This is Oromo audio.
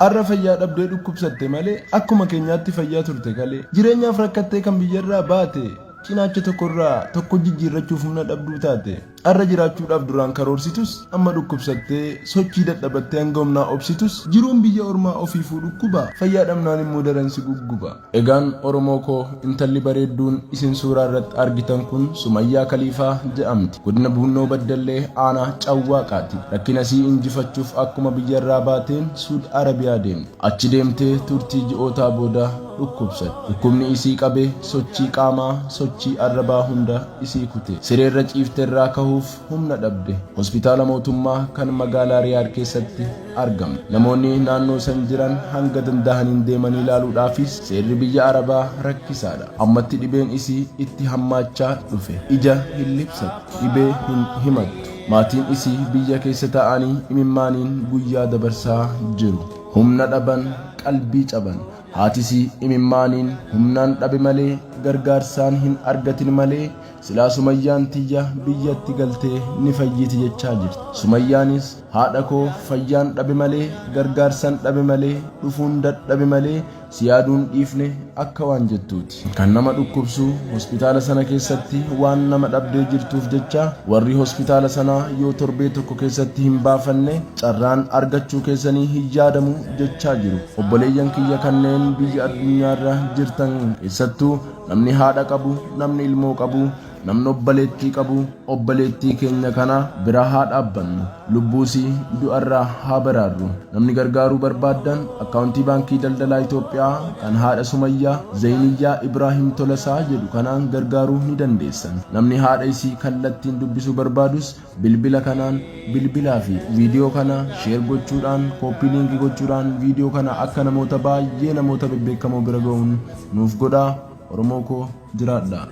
Arra fayyaa dhabdee dhukkubsatte malee akkuma keenyaatti fayyaa turte kalee. Jireenyaaf rakkattee kan biyyarraa baate cinaacha tokkorraa tokko jijjiirrachuuf humna dhabduu taate. Arra jiraachuudhaaf duraan karoorsitus amma dhukkubsattee sochii dadhabattee hanga humnaa obsitus jiruun biyya ormaa ofiifuu dhukkuba fayyaa dhabnaan immoo daran si gugguba. Egaan Oromoo koo intalli bareedduun isin suuraa irratti argitan kun Sumayyaa Kaliifaa jedhamti. Godina Buunnoo Baddallee aanaa Cawwaaqaati. Rakkina isii injifachuuf akkuma biyyarraa baateen Suud Arabiyaa deemte. Achi deemtee turtii ji'ootaa booda dhukkubsatte. Dhukkubni isii qabe sochii qaamaa, sochii arrabaa hunda isii kute. Sireerra ciifterraa kahuuf humna dhabde. Hospitaala mootummaa kan magaalaa Riyaad keessatti argamti. Namoonni naannoo san jiran hanga dandahaniin deemanii laaluudhaafis seerri biyya Arabaa rakkisaadha. Ammatti dhibeen isii itti hammaachaa dhufe. Ija hin libsattu, dhibee hin himattu. Maatiin isii biyya keessa taa'anii imimmaaniin guyyaa dabarsaa jiru. Humna dhaban, qalbii caban. Haatisii imimmaaniin humnaan dhabe malee gargaarsaan hin argatin malee silaa Sumayyaan tiyya biyyatti galtee ni fayyiti jechaa jirti. Sumayyaanis haadha koo fayyaan dhabe malee gargaarsan dhabe malee dhufuun dadhabe malee si yaaduun dhiifne akka waan jettuuti. Kan nama dhukkubsu hospitaala sana keessatti waan nama dhabdee jirtuuf jecha warri hospitaala sanaa yoo torbee tokko keessatti hin baafanne carraan argachuu keessanii hin yaadamu jechaa jiru. Obboleeyyan kiyya kanneen biyya addunyaarra jirtan keessattuu namni haadha qabu, namni ilmoo qabu, namni obbaleettii qabu obbaleettii keenya kana bira haa dhaabbannu. Lubbuusii du'arraa haa baraarru. Namni gargaaruu barbaaddan akkaawuntii Baankii Daldalaa Itoophiyaa kan haadha Sumayyaa Zayiniyyaa Ibraahim Tolasaa jedhu kanaan gargaaruu ni dandeessan. Namni haadha isii kallattiin dubbisuu barbaadus bilbila kanaan bilbilaa fi viidiyoo kana share gochuudhaan copy link gochuudhaan viidiyoo kana akka namoota baay'ee namoota bebbeekamoo bira ga'uun nuuf godhaa. Oromoo koo jiraadhaa.